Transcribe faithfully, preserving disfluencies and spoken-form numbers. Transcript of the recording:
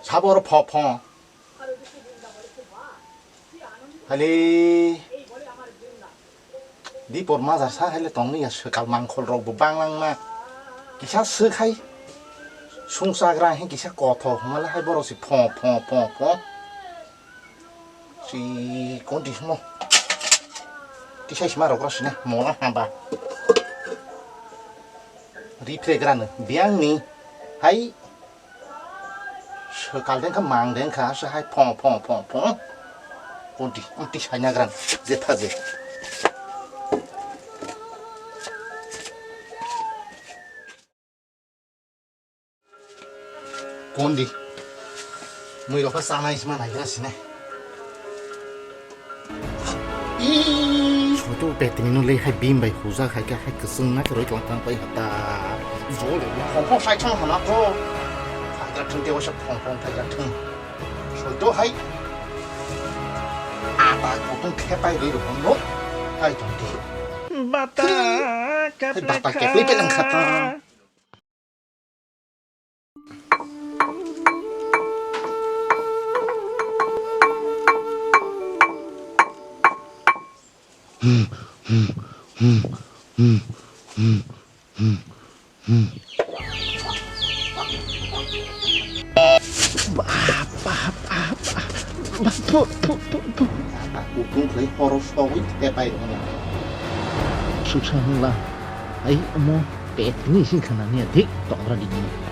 Sabo oro pho pho. Hali. Dipor majar sa haile tongni ya swkal mangkhol rok bo banglang na. Kisa swk hai. Sungsagra he kisa kotho hwnmale hai borok si pho pho pho pho. Si kondi himo. Kisai sima rok rasi ne mola hamba. Rifre grano biang ni hai. Swkal dengkha mang dengkha se hai pho pho pho pho. Kondi amti saina gran je thaje. Kondi. Mui rokha sanai sima nai grasi ne. Soito betini no le hai bim bai hujak hai khe hai kwchwng na kwrwi tong tong pai hata. Jol phongphong sai thang hana to. Phaijak thung te waisa phongphong phaijak thung. Soito hai. Ata kutung khe pai rwi rokha no. Hai tong di. Bata Hai bata kaprika. Keplwi pe nang khata. Bap, bap, bap, bap. Bap, pu, pu, pu, pu. Kutung khlai horo sogwi tepai rwmani. Suksa hwnla. Ai, omo pet ni sing khana niya dik tongra di ni.